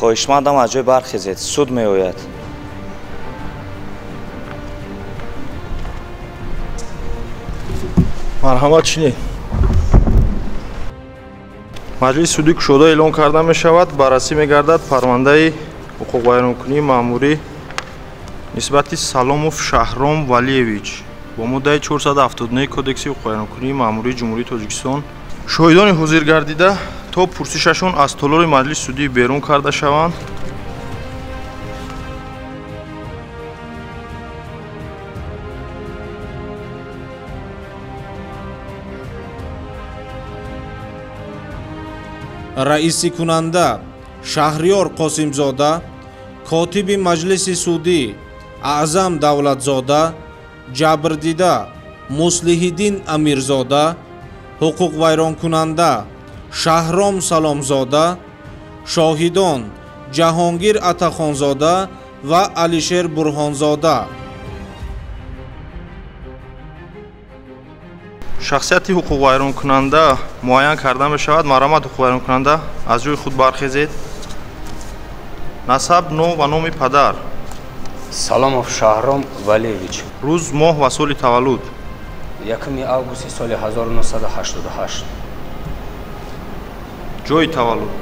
Хоҳишмандам аз ҷой бархезед, суд меояд. Марҳамат, чинед. Маҷлиси судӣ кушода эълон карда мешавад. Баррасӣ мегардад парвандаи ҳуқуқвайронкунии маъмурӣ нисбати Саломов Шаҳром Валиевич бо моддаи 479 Кодекси ҳуқуқвайронкунии маъмурии Ҷумҳурии Тоҷикистон. Шоҳидони ҳозир гардида то пурсишашон аз толори маҷлиси судӣ берун карда шаванд. Раисикунанда Шаҳриёр Қосимзода, котиби маҷлиси судӣ Аъзам Давлатзода, ҷабрдида Муслиҳиддин Амирзода, ҳуқуқвайронкунанда Шаҳром Саломзода, шоҳидон Ҷаҳонгир Атахонзода ва Алишер Бурҳонзода. Шахсияти ҳуқуқвайронкунанда муайян карда мешавад. Марҳамат, ҳуқуқвайронкунанда аз ҷои худ бархезед. Насаб, ном ва номи падар. Саломов Шаҳром Валиевич. Рӯз, моҳ ва соли таваллуд. 1 августи соли 1988. Ҷои таваллуд.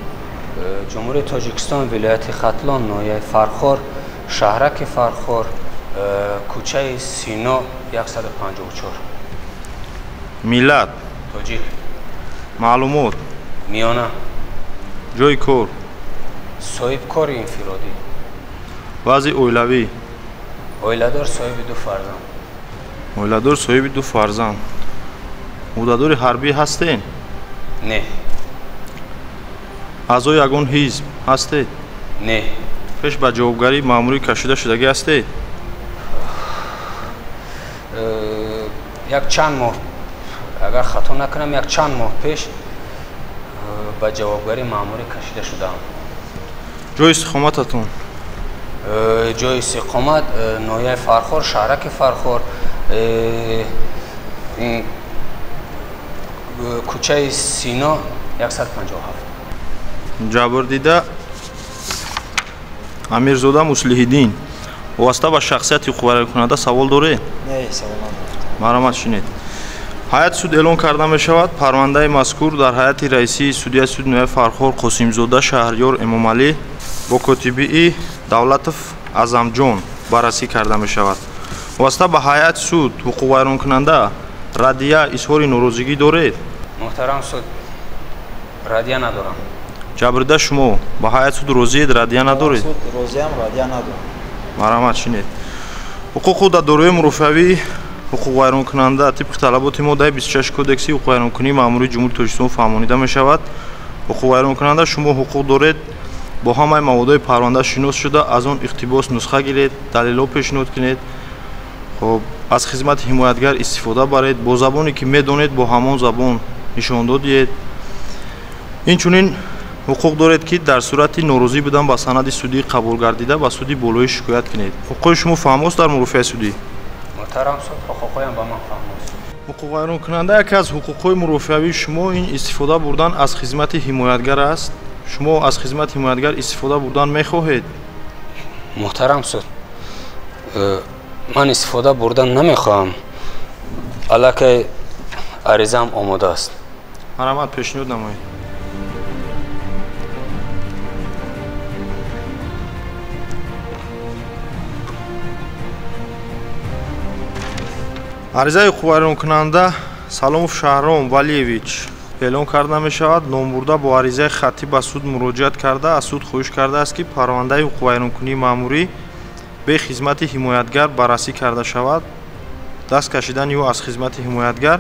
Ҷумҳурии Тоҷикистон, вилояти Хатлон, ноҳияи Фархор, шаҳраки Фархор, кӯчаи Сино 154. Миллат. Тоҷик. Маълумот. Миёна. Ҷои кор. Соҳибкори инфиродӣ. Вазъи оилавӣ. Оиладор, соҳиби 2 фарзанд. Оиладор, соҳиби 2 фарзанд. Муддатдори ҳарбӣ ҳастед? Не. Аъзои ягон ҳизб ҳастед? Не. Пеш ба ҷавобгарии маъмурӣ кашида шудагӣ ҳастед? Як чанд моҳ, агар хато накунам, як чанд моҳ пеш ба ҷавобгарии маъмурӣ кашида шудаам. Ҷои истиқомататон? Ҷои истиқомат ноҳияи Фархор, шаҳраки Фархор, кӯчаи Сино 157. Ҷабрдида Амирзода Муслиҳиддин, вобаста ба шахсияти ҳуқуқвайронкунанда савол доред? Не, савол надорам. Марҳамат, шинед. Ҳайати суд эълон карда мешавад. Парвандаи мазкур дар ҳайати раисии судияи суди ноҳияи Фархор Қосимзода Шаҳриёр Эмомалӣ бо котибии Давлатов Аъзамҷон баррасӣ карда мешавад. Вобаста ба ҳайати суд ҳуқуқвайронкунанда раддия изҳори норозигӣ доред? Муҳтарам суд, раддия надорам. Ҷабрдида шумо ба ҳайати суд розиед, раддия надоред? Розиам, раддия надорам. Марҳамат, шинед. Ҳуқуқу даддориҳои мурофиавии ҳуқуқвайронкунанда тибқи талаботи моддаи 26 Кодекси ҳуқуқвайронкунии маъмурии Ҷумҳурии Тоҷикистон фаҳмонида мешавад. Ҳуқуқвайронкунанда шумо ҳуқуқ доред бо ҳамаи маводҳои парванда шинос шуда, аз он иқтибос нусха гиред, далелҳо пешниҳод кунед, хоб аз хизмати ҳимоятгар истифода баред, бо забоне ки медонед бо ҳамон забон нишондод диҳед. Инчунин ҳуқуқ доред, ки дар сурати норозӣ будан ба санади судӣ қабул гардида ба суди болоӣ шикоят кунед. Ҳуқуқҳои шумо фаҳмост дар мурофиаи судӣ? Муҳтарам суд, ҳуқуқҳоям ба ман фаҳмост. Ҳуқуқвайронкунанда, яке аз ҳуқуқҳои мурофиавии шумо ин истифода бурдан аз хизмати ҳимоятгар аст. Шумо аз хизмати ҳимоятгар истифода бурдан мехоҳед? Муҳтарам суд, ман истифода бурдан намехоҳам. Аллакай аризаам омода аст. Марҳамат, пешниҳод намоед. Аризаи ҳуқуқвайронкунанда Саломов Шаҳром Валиевич эълон карда мешавад. Номбурда бо аризаи хаттӣ ба суд муроҷиат карда, аз суд хоҳиш кардааст, ки парвандаи ҳуқуқвайронкунии маъмурӣ бе хизмати ҳимоятгар баррасӣ карда шавад. Даст кашидани ӯ аз хизмати ҳимоятгар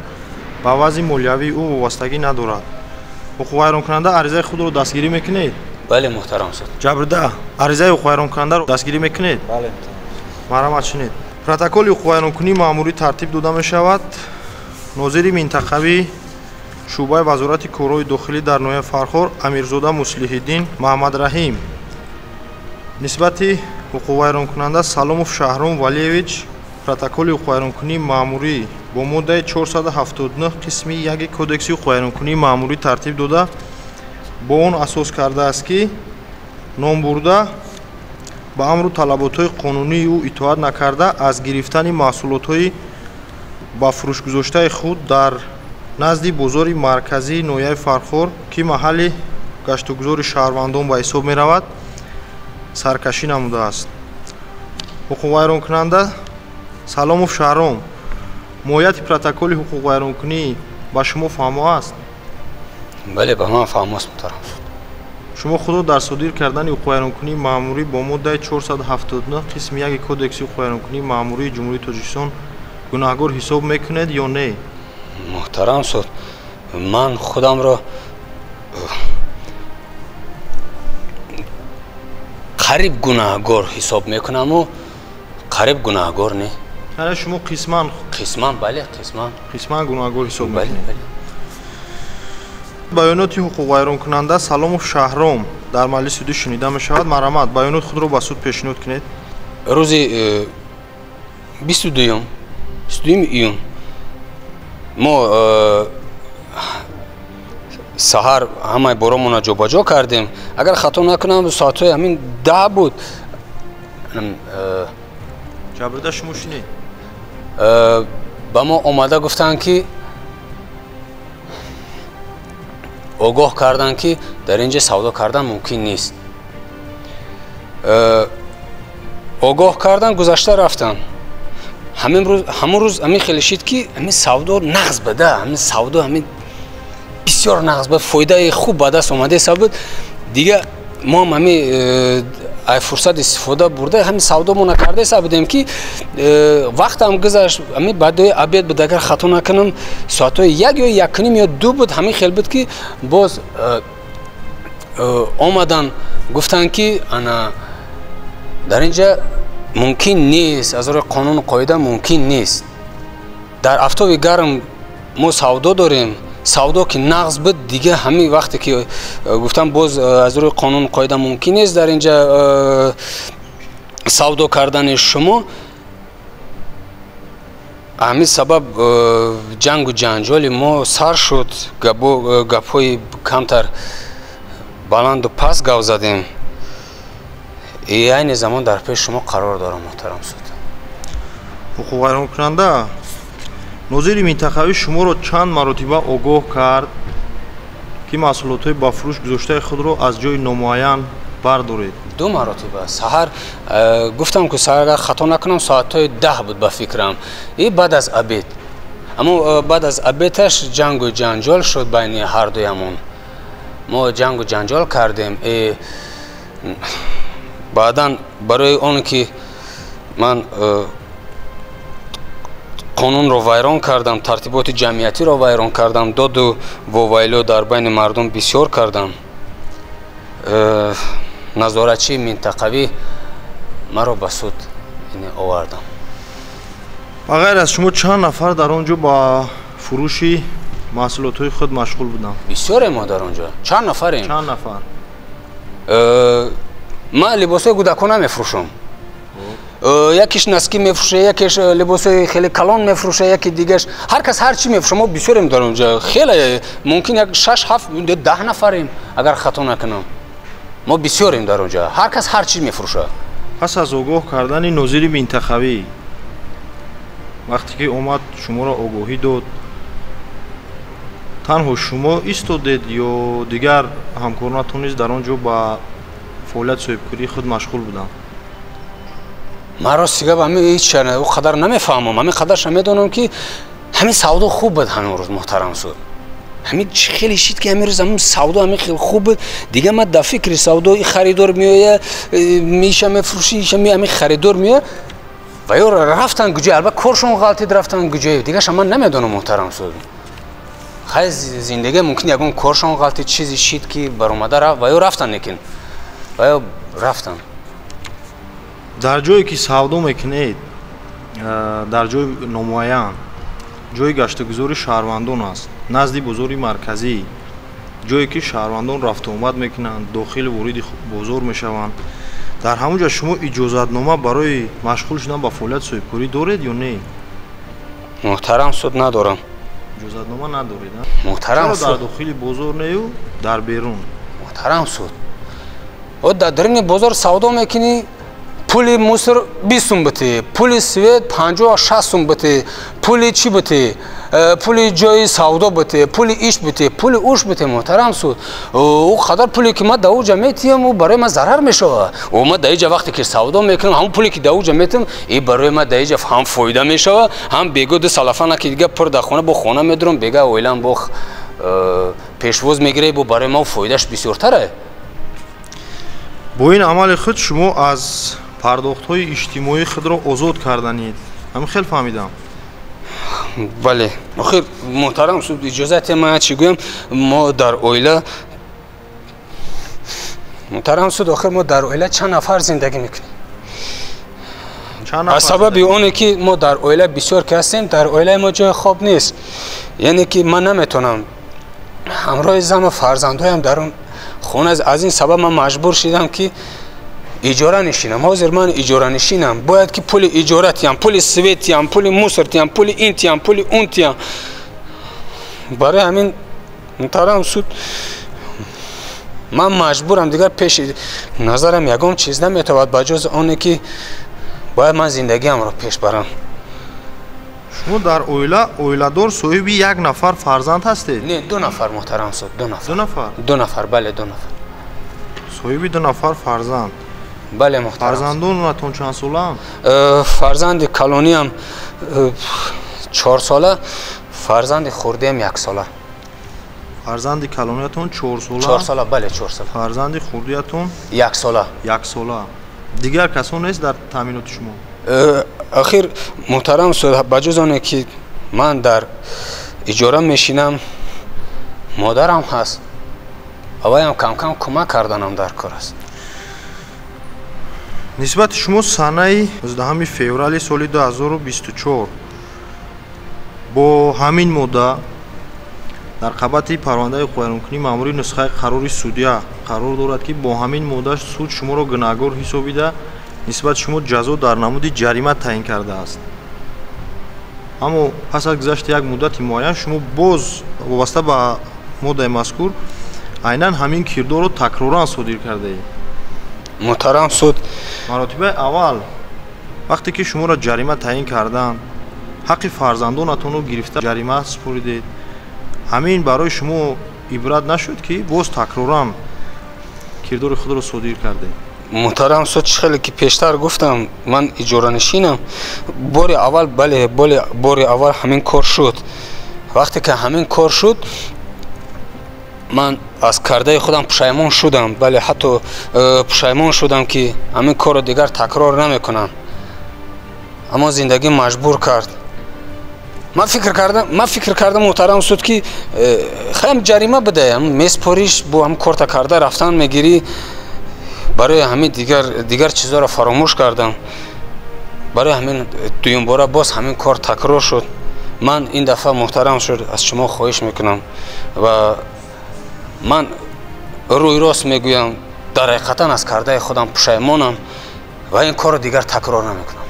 ба вазъи молиявии ӯ вобастагӣ надорад. Ҳуқуқвайронкунанда аризаи худро дастгирӣ мекунед? Бале, муҳтарам суд. Ҷабрдида аризаи ҳуқуқвайронкунандаро дастгирӣ мекунед? Бале. Марҳамат, шинед. Протоколи ҳуқуқвайронкунии маъмурӣ тартиб дода мешавад. Нозири минтақавӣ шӯъбаи вазорати корҳои дохилӣ дар ноҳияи Фархор Амирзода Муслиҳиддин Маҳмадраҳим нисбати ҳуқуқвайронкунанда Саломов Шаҳром Валиевич протоколи ҳуқуқвайронкунии маъмурӣ бо моддаи 479 қисми 1 Кодекси ҳуқуқвайронкунии маъмурӣ тартиб дода, бо он асос кардааст, ки Номбурда ба амру талаботҳои қонунии ӯ итоат накарда, аз гирифтани маҳсулотҳои ба фурӯшгузоштаи худ дар назди бозори марказии ноҳияи Фархор, ки маҳалли гаштугузори шаҳрвандон ба ҳисоб меравад, саркашӣ намудааст. Ҳуқуқвайронкунанда Саломов Шаҳром, моҳияти протоколи ҳуқуқвайронкунӣ ба шумо фаҳмо аст? Бале, ба ман фаҳмо аст, муҳтарам суд. Шумо худро дар содир кардани ҳуқуқвайронкунии маъмурӣ бо моддаи 479 қисми 1 Кодекси ҳуқуқвайронкунии маъмурии Ҷумҳурии Тоҷикистон гунаҳгор ҳисоб мекунед ё не? Муҳтарам суд, ман худамро қариб гунаҳгор ҳисоб мекунаму қариб гунаҳгор не. Яъне шумо қисман? Қисман, бале, қисман. Қисман гунаҳгор ҳисоб мекунед. Баёноти ҳуқуқвайронкунанда Саломов Шаҳром дар маҷлиси судӣ шунида мешавад. Марҳамат, баёноти худро ба суд пешниҳод кунед. Рӯзи 22 июн мо саҳар ҳамаи боромонро ҷобаҷо кардем. Агар хато накунам, соатҳои ҳамин 10 буд. Ҷабрида шумо шинед. Ба мо омада гуфтанд, ки огоҳ карданд, ки дар ин ҷо савдо кардан мумкин нест. Огоҳ кардан, гузашта рафтанд. Ҳамон рӯз ҳамин хеле шид, ки ҳамин савдо нағз бада, ҳамин савдо ҳамин бисёр нағз бад, фоидаи хуб ба даст омадаеса буд. Дига мо ҳам ҳамин ай фурсат истифода бурда ҳамин савдомона кардаеса будем, ки вақтам гузашт, ҳамин баъдои обед буд, агар хато накунам, соатҳои 1 ё 1:30 ё 2 буд, ҳамин хел буд, ки боз омадан гуфтанд, ки ана дар ин ҷа мумкин нест, аз рӯи қонуну қоида мумкин нест. Дар афтоби гарм мо савдо дорем, савдо ки нағз буд, дига ҳамин вақте ки гуфтам, боз аз рӯи қонуну қоида мумкин нест дар ин ҷа савдо кардани шумо. Ҳамин сабаб ҷангу ҷанҷоли мо сар шуд, гапҳои камтар баланду паст гап задем. Айни замон дар пеши шумо қарор дорам, муҳтарам суд. Ҳуқуқвайронкунанда, нозири минтақавӣ шуморо чанд маротиба огоҳ кард, ки маҳсулотҳои ба фурӯш гузоштаи худро аз ҷои номуайян бардоред? 2 маротиба. Саҳар гуфтам, ки саҳар, агар хато накунам, соатҳои 10 буд ба фикрам, и баъд аз обед. Аммо баъд аз обедаш ҷангу ҷанҷол шуд байни ҳардуямон. Мо ҷангу ҷанҷол кардем. Баъдан барои он ки ман қонунро вайрон кардам, тартиботи ҷамъиятиро вайрон кардам, доду вовайло дар байни мардум бисёр кардам, назоратчии минтақавӣ маро ба суд овардам. Ба ғайр аз шумо чанд нафар дар он ҷо ба фурӯши маҳсулотҳои худ машғул буданд? Бисёре мо дар он ҷо. Чанд нафарем? Чанд нафар? Ман либосҳои кӯдакона мефурӯшам. Якиш носки мефурӯша, якиш либосҳои хеле калон мефурӯша, яки дигаш, ҳар кас ҳар чӣ мефурӯша. Мо бисёрем дар он ҷо, хеле, мумкин як 6, 7, 10 нафарем, агар хато накунам. Мо бисёрем дар он ҷо, ҳар кас ҳар чӣ мефурӯша. Пас аз огоҳ кардани нозири минтақавӣ, вақте ки омад шуморо огоҳӣ дод, танҳо шумо истодед ё дигар ҳамкоронатон низ дар он ҷо ба фаъолияти соҳибкории худ машғул буданд? Ман рости гап ҳамин ҳеҷ о қадар намефаҳмам. Ҳамин қадарша медонам, ки ҳамин савдо хуб буд ҳамин рӯз, муҳтарам суд. Ҳамин хеле шид, ки ҳамин рӯз ҳамин савдо ҳамин хеле хуб буд. Дига ман дар фикри савдо, и харидор меоя, миша мефурӯши, иша ҳамин харидор меоя, ва ё рафтан куҷое, албатта коршон ғалтид, рафтан куҷое, дигаша ман намедонам, муҳтарам суд. Хай, зиндагӣ мумкин ягон коршон ғалтид, чизе шид, ки баромада рафт, ва ё рафтан, лекин ва ё рафтан. Дар ҷое ки савдо мекунед, дар ҷои номуайян, ҷои гаштугузори шаҳрвандон аст, назди бозори марказӣ, ҷое ки шаҳрвандон рафтуомад мекунанд, дохили вориди бозор мешаванд, дар ҳамон ҷо шумо иҷозатнома барои машғул шудан ба фаъолияти соҳибкорӣ доред ё не? Муҳтарам суд, надорам. Иҷозатнома надоред? Муҳтарам суд, дар дохили бозор нею дар берун? Муҳтарам суд, Дар даруни бозор савдо мекунӣ, пули мусор 20 сум бите, пули свет 50-60 сум бите, пули чӣ бите, пули ҷои савдо бите, пули иш бите, пули уш бите, муҳтарам суд. Ӯ қадар пуле ки ман дар уҷа метиҳам, ӯ барои ман зарар мешавад. Ӯ ман дар иҷа вақте ки савдо мекунам, ҳамон пуле ки дар уҷа метиҳам, и барои ман дар иҷа ҳам фоида мешавад, ҳам бего ду салафана ки дига пур дар хона бо хона медурам, бега оилам бо пешвоз мегирад, бо барои ман фоидааш бисёртаре. Бо ин амали худ шумо аз пардохтҳои иҷтимоии худро озод карданед. Ҳамин хел фаҳмидам. Бале. Охир, муҳтарам суд, иҷозате ман чӣ гӯям, мо дар оила, муҳтарам суд, охир мо дар оила чанд нафар зиндагӣ мекунем? Аз сабаби оне ки мо дар оила бисёр ки ҳастем, дар оилаи мо ҷои хоб нест. Яъне ки ман наметавонам ҳамроҳи зану фарзандҳоям дар он хона. Аз ин сабаб ман маҷбур шидам ки иҷора нишинам. Ҳозир ман иҷора нишинам. Бояд ки пули иҷора тиям, пули свет тиям, пули мусор тиям, пули ин тиям, пули он тиям. Барои ҳамин, муҳтарам суд, ман маҷбурам, дигар пеши назарам ягон чиз наметавад ба ҷуз оне ки бояд ман зиндагиамро пеш барам. Шумо дар оила оиладор соҳиби як нафар фарзанд ҳастед? Не, ду нафар, муҳтарам суд, ду нафар. Ду нафар? Ду нафар, бале, ду нафар. Соҳиби ду нафар фарзанд. Бале, муҳтарам. Фарзандонатон чанд солаанд? Фарзанди калониам 4 сола, фарзанди хурдиам 1 сола. Фарзанди калониятон 4 сола? 4 сола, бале, 4 сола. Фарзанди хурдиятон 1 сола. 1 сола. Дигар касон нест дар таъминоти шумо? Охир, муҳтарам суд, ба ҷуз оне ки ман дар иҷора мешинам, модарам ҳаст, аваям кам-кам кӯмак карданам дар кор аст. Нисбати шумо санаи 19 феврали соли 2024 бо ҳамин модда дар қабати парвандаи ҳуқуқвайронкунии маъмурии нусхаи қарори судя қарор дорад, ки бо ҳамин модда суд шуморо гунаҳгор ҳисобида нисбати шумо ҷазо дар намуди ҷарима таъин кардааст. Аммо пас аз гузашти як муддати муайян шумо боз вобаста ба моддаи мазкур айнан ҳамин кирдорро такроран содир кардаед. Муҳтарам суд, маротибаи аввал вақте ки шуморо ҷарима таъин карданд, ҳаққи фарзандонатонро гирифта ҷарима супоридед. Ҳамин барои шумо ибрат нашуд, ки боз такроран кирдори худро содир кардед? Муҳтарам суд, чӣ хеле ки пештар гуфтам, ман иҷоранишинам. Бори аввал, бале, бори аввал ҳамин кор шуд. Вақте ки ҳамин кор шуд, ман аз кардаи худам пушаймон шудам. Бале, ҳатто пушаймон шудам, ки ҳамин корро дигар такрор намекунам. Аммо зиндагӣ маҷбур кард. Ман фикр кардам, муҳтарам суд, ки хаям ҷарима бидаям, меспориш, бо ҳам корта карда рафтан мегирӣ. Барои ҳамин дигар чизҳоро фаромӯш кардам. Барои ҳамин дуюмбора боз ҳамин кор такрор шуд. Ман ин дафъа, муҳтарам шуд, аз шумо хоҳиш мекунам ва ман рӯи рост мегӯям, дар ҳақиқатан аз кардаи худам пушаймонам ва ин корро дигар такрор намекунам.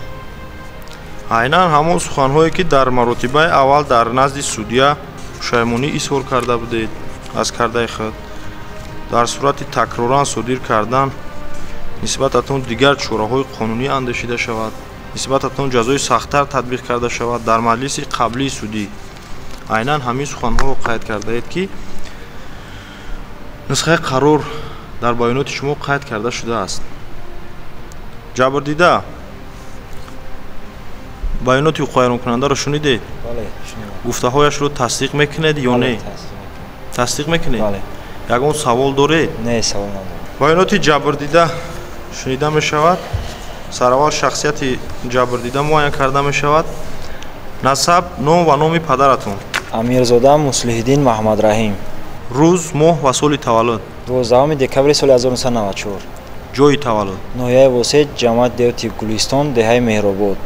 Айнан ҳамон суханҳое ки дар маротибаи аввал дар назди судя пушаймонӣ изҳор карда будед аз кардаи худ, дар сурати такроран содир кардан нисбататон дигар чораҳои қонунӣ андешида шавад, нисбататон ҷазои сахттар татбиқ карда шавад дар маҷлиси қаблии судӣ. Айнан ҳамин суханҳоро қайд кардаед, ки нусхаи қарор дар баёноти шумо қайд карда шудааст. Ҷабрдида, баёноти ҳуқуқвайронкунандаро шунидед? Бале, шунидам. Гуфтаҳояшро тасдиқ мекунед ё не? Тасдиқ мекунед? Бале. Ягон савол доред? Не, савол надорам. Баёноти ҷабрдида шунида мешавад. Сараввал шахсияти ҷабрдида муайян карда мешавад. Насаб, ном ва номи падаратон? Амирзода Муслиҳиддин Маҳмадраҳим. Рӯз, моҳ ва соли таваллуд? 12 декабри соли 1994. Ҷойи таваллуд? Ноҳияи Восеъ, ҷамоати деҳоти Гулистон, деҳаи Меҳробод.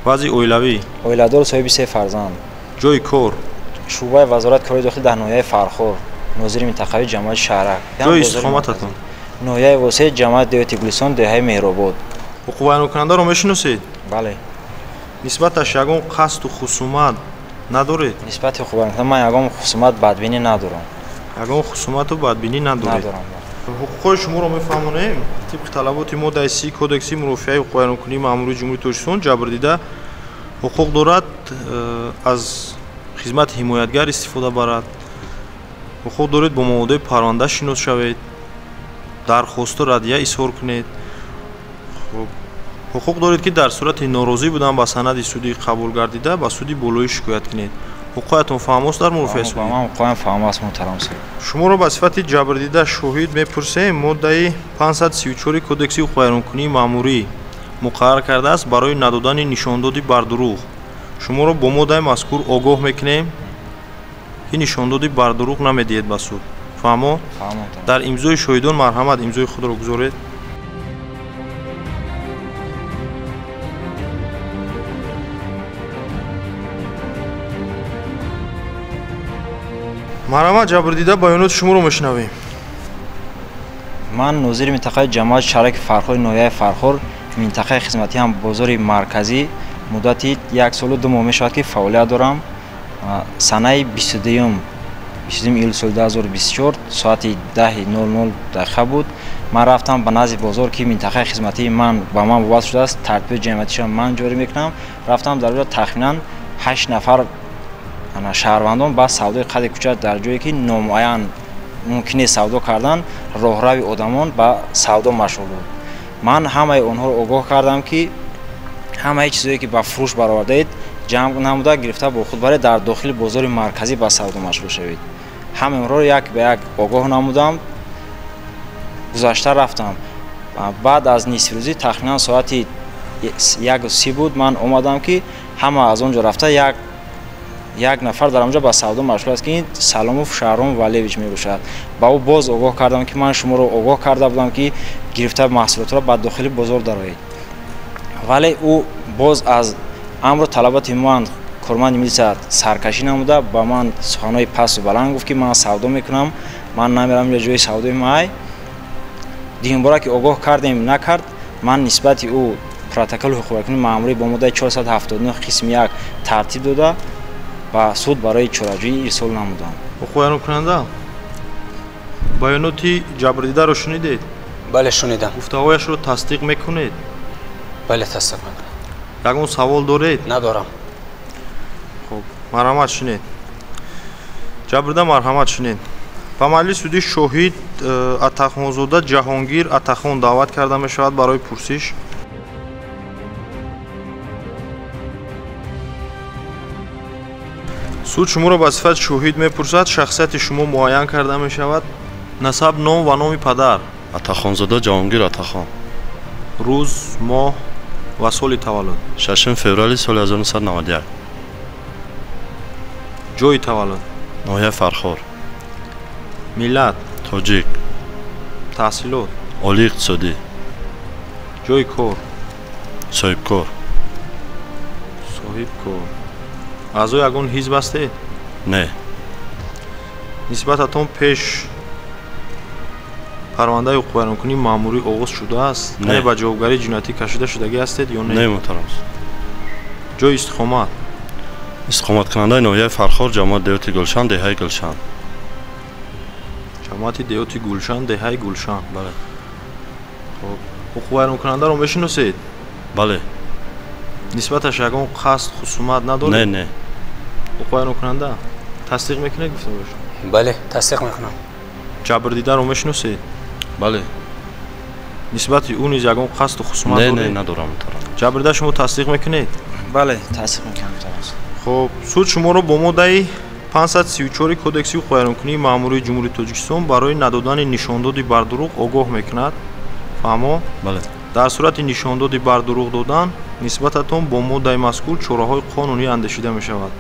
Вазъи оилавӣ? Оиладор, соҳиби 3 фарзанд. Ҷойи кор? Шӯъбаи вазорати корҳои дохилӣ дар ноҳияи Фархор, нозири минтақавии ҷамоати Шаҳрак. Ҷойи истиқомататон? Ноҳияи Восеъ, ҷамоати деҳоти Гулистон, деҳаи Меҳробод. Ҳуқуқвайронкунандаро мешиносед? Бале. Нисбаташ ягон қасду хусумат надоред? Нисбати ҳуқуқвайронкунанда ман ягон хусумат, бадбинӣ надорам. Ягон хусумату бадбинӣ надоред? Надорам. Ҳуқуқҳои шуморо мефаҳмонем. Тибқи талаботи моддаи 30 Кодекси мурофиаи ҳуқуқвайронкунии маъмурии Ҷумҳурии Тоҷикистон ҷабрдида ҳуқуқ дорад аз хизмати ҳимоятгар истифода барад. Ҳуқуқ доред бо маводои парванда шинос шавед, дархосту раддия изҳор кунед. Ҳуқуқ доред, ки дар сурати норозӣ будан ба санади судӣ қабул гардида ба суди болоӣ шикоят кунед. Ҳуқуқҳоятон фаҳмост дар мурофиаи судӣ? Ҳуқуқҳоям фаҳмост, муҳтарам суд. Шуморо ба сифати ҷабрдида шоҳид мепурсем. Моддаи 534 Кодекси ҳуқуқвайронкунии маъмурӣ муқаррар кардааст барои надодани нишондоди бардурӯғ. Шуморо бо моддаи мазкур огоҳ мекунем, ки нишондоди бардурӯғ намедиҳед ба суд. Фаҳмо? Дар имзои шоҳидон марҳамат имзои худро гузоред. Марҳамат, ҷабрдида, баёноти шуморо мешунавем. Ман нозири минтақаи ҷамоати шаҳраки Фархори ноҳияи Фархор, минтақаи хизматӣ ҳам бозори марказӣ муддати 1 солу 2 моҳ мешавад, ки фаъолият дорам. Санаи 22 июли соли 2024 соати 10:00 дақиқа буд. Ман рафтам ба назди бозор, ки минтақаи хизматии ман ба ман вобаста шудааст, тартиби ҷамъиятиша ман ҷорӣ мекунам. Рафтам дар ҷо тахминан 8 нафар шаҳрвандон ба савдои қади кӯча дар ҷое ки номуайян мумкин нест савдо кардан, роҳрави одамон ба савдо машғул буд. Ман ҳамаи онҳоро огоҳ кардам, ки ҳамаи чизое ки ба фурӯш баровардаед ҷамъ намуда гирифта бо худ баред, дар дохили бозори марказӣ ба савдо машғул шавед. Ҳамаи онҳоро як ба як огоҳ намудам, гузашта рафтам. Баъд аз нисфирӯзӣ тахминан соати 1:30 буд, ман омадам, ки ҳама аз он ҷо рафта як нафар дар онҷо ба савдо машғул аст, ки ин Саломов Шаҳром Валевич мебошад. Ба ӯ боз огоҳ кардам, ки ман шуморо огоҳ карда будам, ки гирифта маҳсулотро ба дохили бозор дароед. Вале ӯ боз аз амру талаботи ман корманди милиса саркашӣ намуда ба ман суханҳои пасту баланд гуфт, ки ман савдо мекунам, ман намерам ҷо ҷои савдои май. Дигинбора ки огоҳ кардем, накард, ман нисбати ӯ протоколи ҳуқуқвайронкунии маъмурӣ бо моддаи 479 қисми 1 тартиб дода ба суд барои чораҷӯӣ ирсол намудам. Ҳуқуқвайронкунанда, баёноти ҷабрдидаро шунидед? Бале, шунидам. Гуфтаҳояшро тасдиқ мекунед? Бале, тасдиқ мекунам. Ягон савол доред? Надорам. Хуб, марҳамат шунед. Ҷабрдида, марҳамат шунед. Ба маҷлиси судӣ шоҳид Атахонзода Ҷаҳонгир Атахон даъват карда мешавад барои пурсиш. Суд шуморо ба сифати шоҳид мепурсад, шахсияти шумо муайян карда мешавад. Насаб, ном ва номи падар. Атахонзода Ҷаҳонгир Атахон. Рӯз, моҳ ва соли таваллуд. 6 феврали соли 1991. Ҷойи таваллуд. Ноҳияи Фархор. Миллат. Тоҷик. Таҳсилот. Олии иқтисодӣ. Ҷойи кор. Соҳибкор. Соҳибкор. Аъзои ягон ҳизб ҳастед? Не. Нисбататон пеш парвандаи ҳуқуқвайронкунии маъмурӣ оғоз шудааст? Не. Ба ҷавобгарии ҷиноятӣ кашида шудагӣ ҳастед ё не? Не, муҳтарам. Ҷойи истиқомат. Истиқоматкунандаи ноҳияи Фархор, ҷамоати деҳоти Гулшан, деҳаи Гулшан. Ҷамоати деҳоти Гулшан, деҳаи Гулшан. Бале. Хуб, ҳуқуқвайронкунандаро мешиносед? Бале. Нисбаташ ягон қасд, хусумат надоред? Не, не. Ҳуқуқвайронкунанда тасдиқ мекунед гуфта бошед? Бале, тасдиқ мекунам. Ҷабрдидаро мешиносед? Бале. Нисбати ӯ низ ягон қасду хусумат доред? Не, не, надорам, муҳтарам. Ҷабрдида, шумо тасдиқ мекунед? Бале, тасдиқ мекунам, муҳтарам. Хуб, суд шуморо бо моддаи 534 Кодекси ҳуқуқвайронкунии маъмурии Ҷумҳурии Тоҷикистон барои надодани нишондоди бардурӯғ огоҳ мекунад. Фаҳмо? Бале. Дар сурати нишондоди бардурӯғ додан нисбататон бо моддаи мазкур чораҳои қонунӣ андешида мешавад.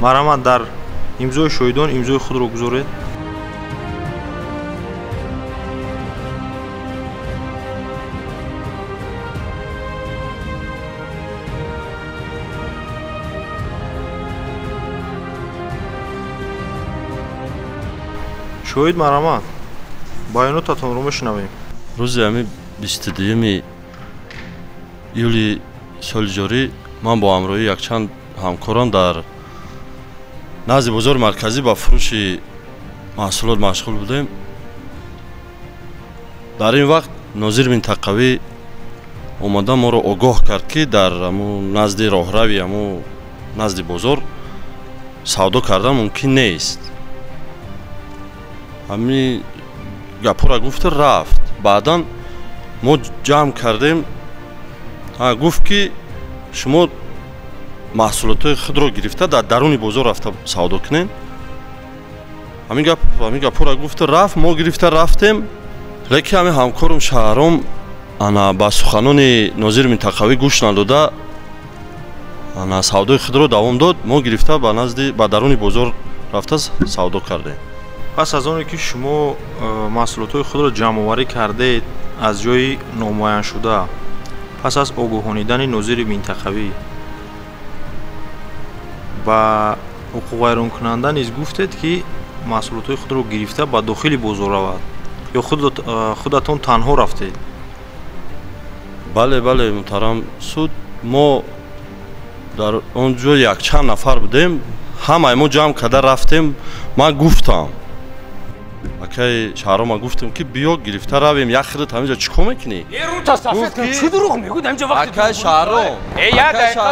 Марҳамат, дар имзои шоҳидон имзои худро гузоред. Шоҳид, марҳамат, баёнотатонро мешунавем. Рӯзи ҳамин 22 июли соли ҷорӣ ман бо ҳамроҳии якчанд ҳамкорам дар назди бозори марказӣ ба фурӯши маҳсулот машғул будем. Дар ин вақт нозир минтақавӣ омада моро огоҳ кард, ки дар аму назди роҳрави аму назди бозор савдо кардан мумкин нест. Ҳамин гапҳоро гуфта рафт. Баъдан мо ҷамъ кардем, гуфт, ки шумо маҳсулотҳои худро гирифта дар даруни бозор рафта савдо кунед. Ҳамин гапҳоро гуфта рафт, мо гирифта рафтем. Лекин ҳамин ҳамкорум Шаҳром ана ба суханони нозири минтақавӣ гӯш надода, ана савдои худро давом дод. Мо гирифта ба назди ба даруни бозор рафта савдо кардем. Пас аз оне ки шумо маҳсулотҳои худро ҷамъоварӣ кардед аз ҷои номуайяншуда, пас аз огоҳонидани нозири минтақавӣ ба ҳуқуқвайронкунанда низ гуфтед, ки маҳсулотҳои худро гирифта ба дохили бозор равад, ё худатон танҳо рафтед? Бале, бале, муҳтарам суд, мо дар он ҷо якчанд нафар будем, ҳамаи мо ҷамъ карда рафтем. Ман гуфтам акай Шаҳрома, гуфтам, ки биё гирифта равем, як худат ҳаминҷо чӣ кор мекунӣ? Рӯта сафед кун, чӣ дурӯғ мегӯӣ? Ҳаминҷо вақти акай Шаҳром, як дақиқа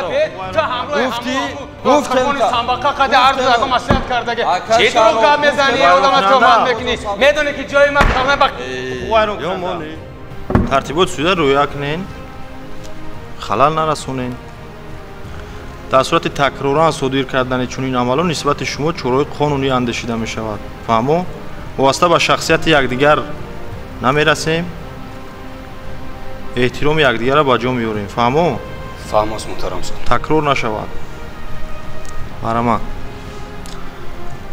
ту ҳамроҳи гуфтӣ, гуфтам самбақа қади арз ягон маслиҳат кардаги. Чӣ дурӯғ гап мезанӣ, одама туҳмат мекунӣ? Медонӣ, ки ҷои ман қабла ба тартибот суда рӯя кунен, халал нарасонен. Дар сурати такроран содир кардани чунин амалҳо нисбати шумо чораҳои қонунӣ андешида мешавад. Фаҳмо? Вобаста ба шахсияти якдигар намерасем, эҳтироми якдигарро ба ҷо меорем. Фаҳмо? Фаҳмост, муҳтарам суд. Такрор нашавад. Марҳамат.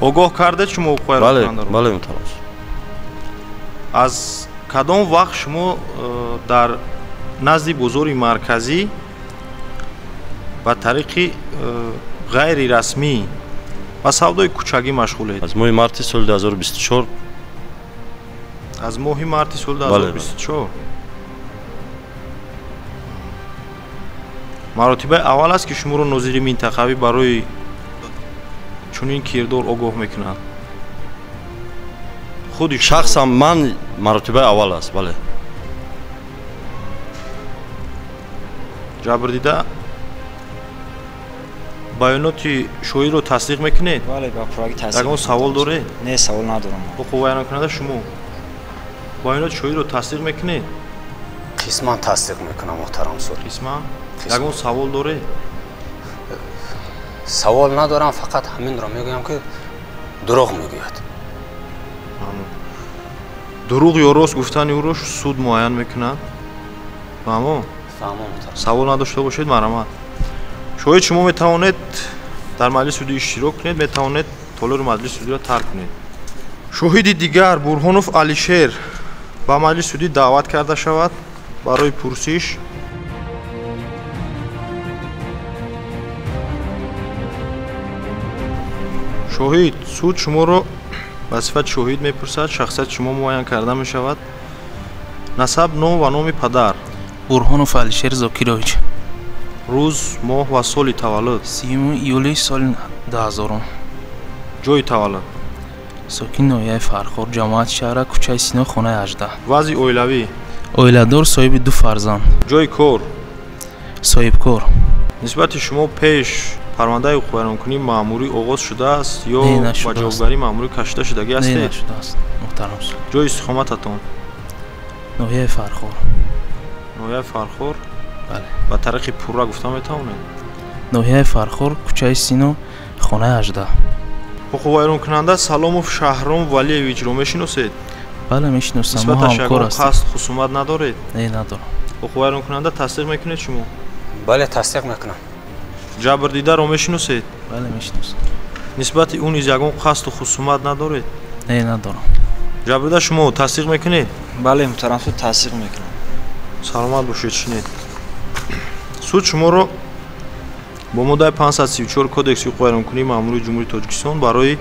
Огоҳ кардед шумо ҳуқуқвайронкунандаро? Бале, муҳтарам суд. Аз кадом вақт шумо дар назди бозори марказӣ ба тариқи ғайрирасмӣ ба савдои кӯчагӣ машғулед? Аз моҳи марти соли 2024. Аз моҳи марти соли 2024. Маротибаи аввал аст, ки шуморо нозири минтақавӣ барои чунин кирдор огоҳ мекунад? Худи шахсам ман маротибаи аввал аст, бале. Ҷабрдида баёноти шоҳидро тасдиқ мекунед? Бале, ба пуррагӣ тасдиқ. Ягон савол доред? Не, савол надорам. Ҳуқуқвайронкунанда шумо баёноти шоҳидро тасдиқ мекунед? Қисман тасдиқ мекунам, муҳтарам суд. Қисман? Ягон савол доред? Савол надорам, фақат ҳаминро мегӯям, ки дурӯғ мегӯяд. Дурӯғ ё рост гуфтани ӯро суд муайян мекунад. Фаҳмо? Фаҳмо, муҳтарам. Савол надошта бошед, марҳамат. Шоҳид, шумо метавонед дар маҷлиси судӣ иштирок кунед, метавонед толори маҷлиси судиро тарк кунед. Шоҳиди дигар Бурҳонов Алишер ба маҷлиси судӣ даъват карда шавад барои пурсиш. Шоҳид, суд шуморо ба сифати шоҳид мепурсад, шахсияти шумо муайян карда мешавад. Насаб, ном ва номи падар. Бурҳонов Алишер Зокирович. Рӯз, моҳ ва соли таваллуд. 30 июли соли 2000. Ҷои таваллуд. Сокини ноҳияи Фархор, ҷамоати шаҳра, кӯчаи Сино, хонаи 18. Вазъи оилавӣ. Оиладор, соҳиби 2 фарзанд. Ҷои кор. Соҳибкор. Нисбати шумо пеш парвандаи ҳуқуқвайронкунии маъмурӣ оғоз шудааст ё ба ҷавобгарии маъмурӣ кашида шудагӣ ҳастед? Не, нашудааст, муҳтарам суд. Ҷои истиқомататон? Ноҳияи Фархор. Ноҳияи Фархор? Бале. Ба тариқи пурра гуфта метавонед? Ноҳияи Фархор, кӯчаи Сино, хонаи 18. Ҳуқуқвайронкунанда Саломов Шаҳром Валиевичро мешиносед? Бале, мешиносам. Мо Нисбаташ ҳамкор ягон ҳастем. қасд хусумат надоред? Не, надорам. Ҳуқуқвайронкунанда тасдиқ мекунед шумо? Бале, тасдиқ мекунам. Ҷабрдидаро мешиносед? Бале, мешиносам. Нисбати ӯ низ ягон қасду хусумат надоред? Не, надорам. Ҷабрдида, шумо тасдиқ мекунед? Бале, муҳтарам суд, тасдиқ мекунам. Саломат бошед, шинед. Суд шуморо бо моддаи 534 Кодекси ҳуқуқвайронкунии маъмурии Ҷумҳурии Тоҷикистон барои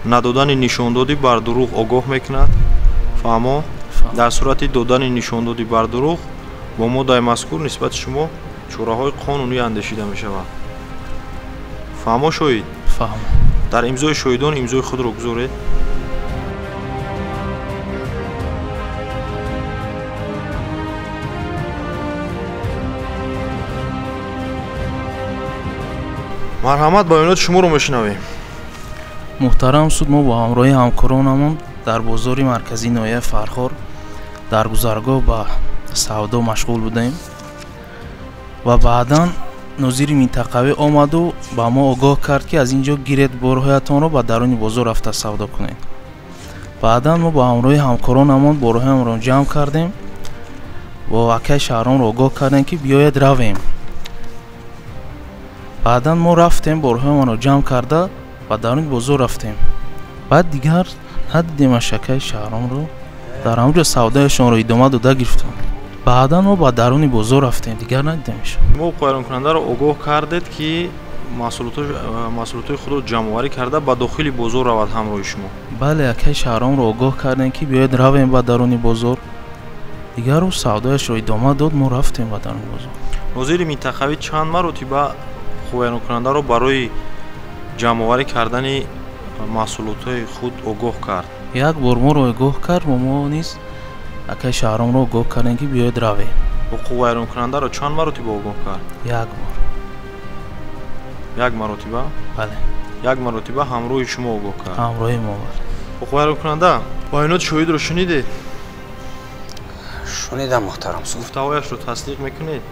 надодани нишондодӣ бар дурӯғ огоҳ мекунад. Фаҳмо? Дар сурати додани нишондодӣ бар дурӯғ бо моддаи мазкур нисбати шумо чораҳои қонунӣ андешида мешавад. Фаҳмо, шоҳид? Фаҳмо. Дар имзои шоҳидон имзои худро гузоред. Марҳамат, баёноти шуморо мешунавем. Муҳтарам суд, мо бо ҳамроҳи ҳамкоронамон дар бозори марказии ноҳияи Фархор дар гузаргоҳ ба савдо машғул будем ва баъдан нозири минтақавӣ омаду ба мо огоҳ кард, ки аз ин ҷо гиред борҳоятонро ба даруни бозор рафта савдо кунед. Баъдан мо бо ҳамроҳи ҳамкоронамон борҳоямонро ҷамъ кардем, бо акаи Шаҳромро огоҳ кардем, ки биёед равем. Баъдан мо рафтем, борҳоямонро ҷамъ карда ба даруни бозор рафтем. Баъд дигар надидемаш акаи Шаҳромро, дар ҳамон ҷо савдояшонро идома дода гирифтам. Баъдан мо ба даруни бозор рафтем, дигар надидемашон. Мо ҳуқуқвайронкунандаро огоҳ кардед, ки маҳсулотҳои худро ҷамъоварӣ карда ба дохили бозор равад ҳамроҳи шумо? Бале, акаи Шаҳромро огоҳ кардем, ки биёед равем ба даруни бозор. Дигар ӯ савдояшро идома дод, мо рафтем ба даруни бозор. Нозири минтақавӣ чанд маротиба ҳуқуқвайронкунандаро барои ҷамъоварӣ кардани маҳсулотҳои худ огоҳ кард? Як бор моро огоҳ кард, мо низ акаи Шаҳромро огоҳ кардем, ки биёед равем. Ҳуқуқвайронкунандаро чанд маротиба огоҳ кард? Як бор. Як маротиба? Бале. Як маротиба ҳамроҳи шумо огоҳ кард? Ҳамроҳи мо, бале. Ҳуқуқвайронкунанда, баёноти шоҳидро шунидед? Шунидам, муҳтарам суд. Гуфтаҳояшро тасдиқ мекунед?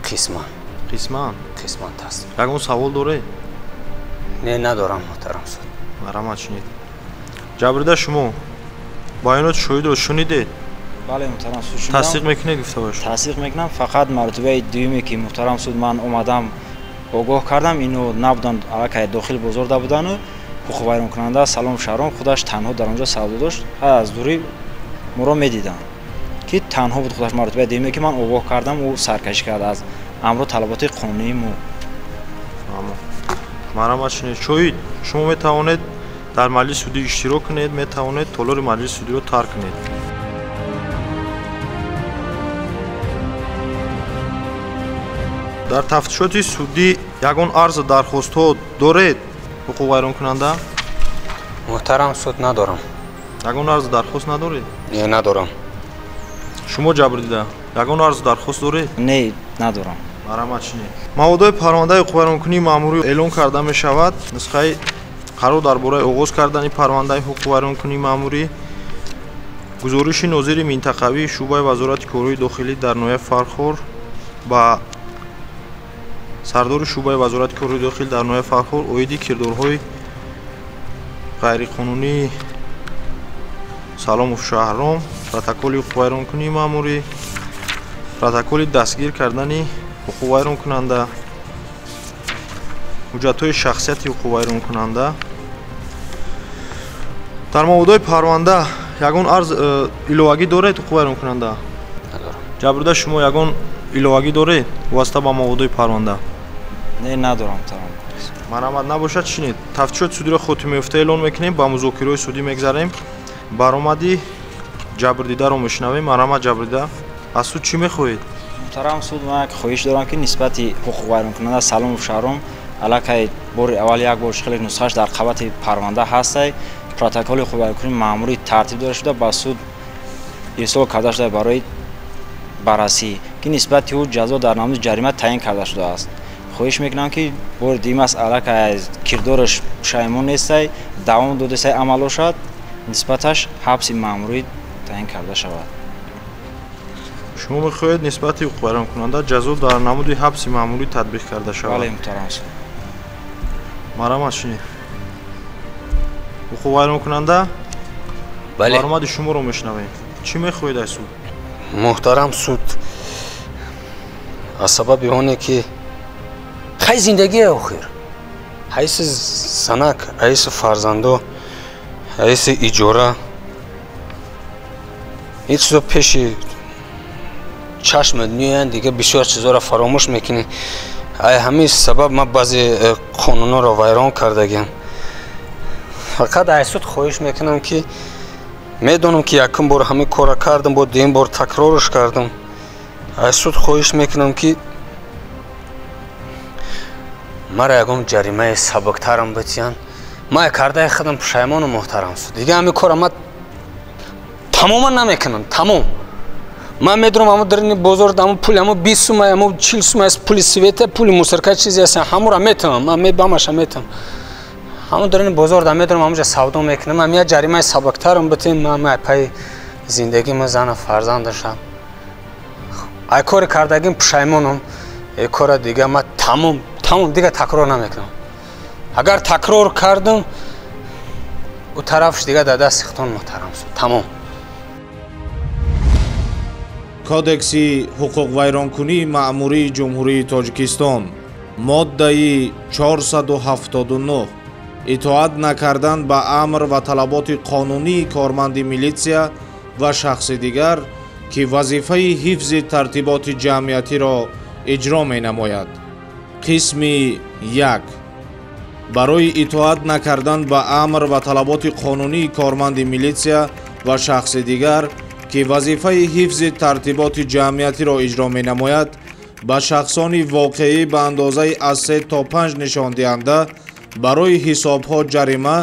Қисман. Қисман? Қисман тасдиқ. Ягон савол доред? Не, надорам, муҳтарам суд. Марҳамат, шунид. Ҷабрида, шумо баёноти шоҳидро шунидед? Бале, муҳтарам суд, шунидам. Тасдиқ мекунед гуфтаҳояшро? Тасдиқ мекунам, фақат маротибаи дуюме ки муҳтарам суд ман омадам огоҳ кардам, ино набуданд, аллакай дохили бозорда будану ҳуқуқвайронкунанда Салом Шаҳром худаш танҳо дар он ҷо савдо дошт, аз дурӣ моро медиданд, ки танҳо буд худаш. Маротибаи дуюме ки ман огоҳ кардам, ӯ саркашӣ кард аз амру талаботи қонунии мо. Марҳамат, шунед. Шоҳид, шумо метавонед дар маҷлиси судӣ иштирок кунед, метавонед толори маҷлиси судиро тарк кунед. Дар тафтишоти судӣ ягон арзу дархостҳо доред, ҳуқуқвайронкунанда? Муҳтарам суд, надорам. Ягон арзу дархост надоред? Не, надорам. Шумо ҷабрдида, ягон арзу дархост доред? Не, надорам. Марҳамат, шунед. Маводҳои парвандаи ҳуқуқвайронкунии маъмурӣ эълон карда мешавад. Нусхаи қарор дар бораи оғоз кардани парвандаи ҳуқуқвайронкунии маъмурӣ, гузориши нозири минтақавии шӯъбаи вазорати корҳои дохилӣ дар ноҳияи Фархор ба сардори шӯъбаи вазорати корҳои дохилӣ дар ноҳияи Фархор оиди кирдорҳои ғайриқонунии Саломов Шаҳром, протоколи ҳуқуқвайронкунии маъмурӣ, протоколи дастгир кардани ҳуқуқвайронкунанда, ҳуҷҷатҳои шахсияти ҳуқуқвайронкунанда. Дар маводҳои парванда ягон арз иловагӣ доред, ҳуқуқвайронкунанда? Надорам. Ҷабрдида, шумо ягон иловагӣ доред вобаста ба маводҳои парванда? Не, надорам, муҳтарам. Марҳамат, набошад, шинед. Тафтишоти судиро хотимаёфта эълон мекунем, ба музокираҳои судӣ мегзарем. Баромади ҷабрдидаро мешунавем. Марҳамат, ҷабрдида, аз суд чӣ мехоҳед? Муҳтарам суд, ман як хоҳиш дорам, ки нисбати ҳуқуқвайронкунанда Саломов Шаҳром аллакай бори аввал як бор хеле нусхааш дар қабати парванда ҳастай, протоколи ҳуқуқвайронкунии маъмурӣ тартиб дода шуда ба суд ирсол карда шуда барои баррасӣ, ки нисбати ӯ ҷазо дар намуди ҷарима таъин карда шудааст. Хоҳиш мекунам, ки бори дуюм аст аллакай аз кирдораш пушаймон нестай, давом додесай амалошад, нисбаташ ҳабси маъмурӣ таъин карда шавад. Шумо мехоҳед нисбати ҳуқуқвайронкунанда ҷазо дар намуди ҳабси маъмурӣ татбиқ карда шавад? Бале, муҳтарам суд. Марҳамат, шунед. Ҳуқуқвайронкунанда, бале, баромади шуморо мешунавем. Чӣ мехоҳед аз суд? Муҳтарам суд, аз сабаби оне ки хай зиндагие охир, ҳайси занак, ҳайси фарзандо, ҳайси иҷора, ин чизо пеши чашмат меоянд, дига бисёр чизоро фаромӯш мекунӣ. Ай ҳамин сабаб ман баъзе қонунҳоро вайрон кардагиам. Фақат ай суд хоҳиш мекунам, ки медонам, ки якум бор ҳамин корро кардам, бо дуюм бор такрорш кардам. Ай суд хоҳиш мекунам, ки мара ягон ҷаримаи сабуктарам битиҳанд. Ман кардаи худам пушаймону, муҳтарам суд. Дига ҳамин корро ман тамоман намекунам, тамом. Ман медонам ҳамо дарини бозор ҳамо пул ҳамо 20 сум ҳамо 40 сум аст, пули света, пули мусорка чизе аст, ҳамора метавам, ман мебамаша метавам. Ҳамо дарини бозор да медонам, ҳамонҷа савдо мекунам, ҳам як ҷаримаи сабуктарам битем, ман ай паи зиндагима, зана фарзандашам. Ай кори кардагим пушаймонам, э кора дига ман тамом, тамом дига такрор намекунам. Агар такрор кардам, ӯ тарафш дига дар дасти худтон муҳтарам суд. Тамом. Кодекси ҳуқуқвайронкунии маъмурии Ҷумҳурии Тоҷикистон, моддаи 479, итоат накардан ба амр ва талаботи қонунии корманди милитсия ва шахси дигар, ки вазифаи ҳифзи тартиботи ҷамъиятиро иҷро менамояд. Қисми 1. Барои итоат накардан ба амр ва талаботи қонунии корманди милитсия ва шахси дигар, ки вазифаи ҳифзи тартиботи ҷамъиятиро иҷро менамояд, ба шахсони воқеӣ ба андозаи аз 3 то 5 нишондиҳанда барои ҳисобҳо ҷарима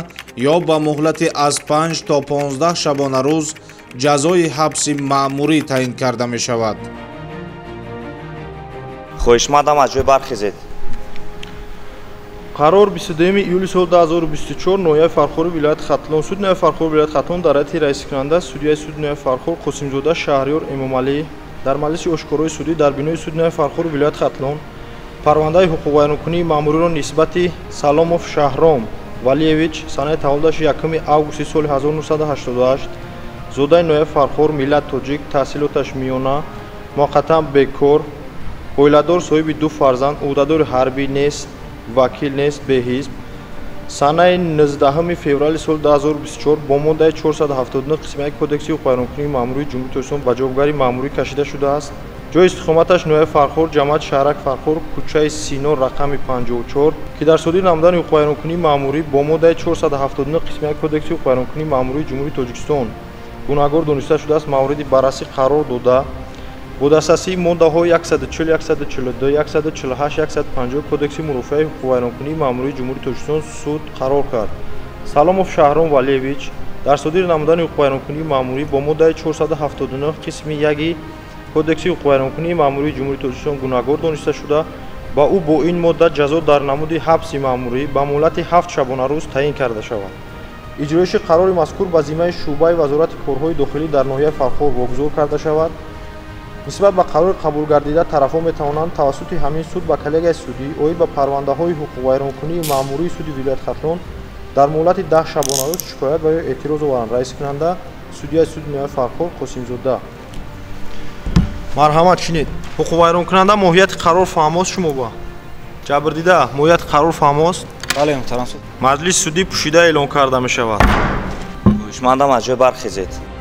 ё ба муҳлати аз 5 то 15 шабонарӯз ҷазои ҳабси маъмурӣ таъин карда мешавад. Хоҳишмандам аз ҷой бархезед. Қарор 22 июли соли 2024, ноҳияи Фархори вилояти Хатлон. Суди ноҳияи Фархори вилояти Хатлон дар ҳайати раисикунанда судяи суди ноҳияи Фархор Қосимзода Шаҳриёр Эмомалӣ дар маҷлиси ошкорои судӣ дар бинои суди ноҳияи Фархори вилояти Хатлон парвандаи ҳуқуқвайронкунии маъмуриро нисбати Саломов Шаҳром Валиевич, санаи таваллудаш 1 августи соли 1988, зодаи ноҳияи Фархор, миллат тоҷик, таҳсилоташ миёна, муваққатан бекор, оиладор, соҳиби 2 фарзанд, ӯҳдадори ҳарбӣ нест, вакил нест, беҳизб, санаи 19 феврали соли 2024 бо моддаи 479 қисми 1 Кодекси ҳуқуқвайронкунии маъмурии Ҷумҳурии Тоҷикистон ба ҷавобгарии маъмурӣ кашида шудааст. Ҷои истиқоматаш ноҳияи Фархор, ҷамоати шаҳрак Фархор, кӯчаи Сино, рақами 54, ки дар содир намудани ҳуқуқвайронкунии маъмурӣ бо моддаи 479 қисми 1 Кодекси ҳуқуқвайронкунии маъмурии Ҷумҳурии Тоҷикистон гунаҳгор дониста шудааст, мавриди баррасӣ қарор дода бо дастрасии моддаҳои 140, 142, 148, 150 Кодекси мурофиаи ҳуқуқвайронкунии маъмурии Ҷумҳурии Тоҷикистон суд қарор кард. Саломов Шаҳром Валиевич дар содир намудани ҳуқуқвайронкунии маъмурӣ бо моддаи 479 қисми 1 Кодекси ҳуқуқвайронкунии маъмурии Ҷумҳурии Тоҷикистон гунаҳгор дониста шуда, ба ӯ бо ин модда ҷазо дар намуди ҳабси маъмурӣ ба муҳлати 7 шабонарӯз таъин карда шавад. Иҷроиши қарори мазкур ба зиммаи шӯъбаи Вазорати корҳои дохилӣ дар ноҳияи Фархор вогузор карда шавад. Нисбат ба қарори қабулгардида тарафҳо метавонанд тавассути ҳамин суд ба коллегияи судӣ оид ба парвандаҳои ҳуқуқвайронкунии маъмурии суди вилояти Хатлон дар муҳлати 10 шабонарӯз шикоят ва ё эътироз оваранд. Раискунанда судяи суди ноҳияи Фархор Қосимзода. Марҳамат, шинед. Ҳуқуқвайронкунанда моҳияти қарор фаҳмост шумо ба? Ҷабрдида моҳияти қарор фаҳмост? Бале, муҳтарам суд. Маҷлиси судӣ пӯшида эълон карда мешавад. Хоҳишмандам аз ҷой бархезед.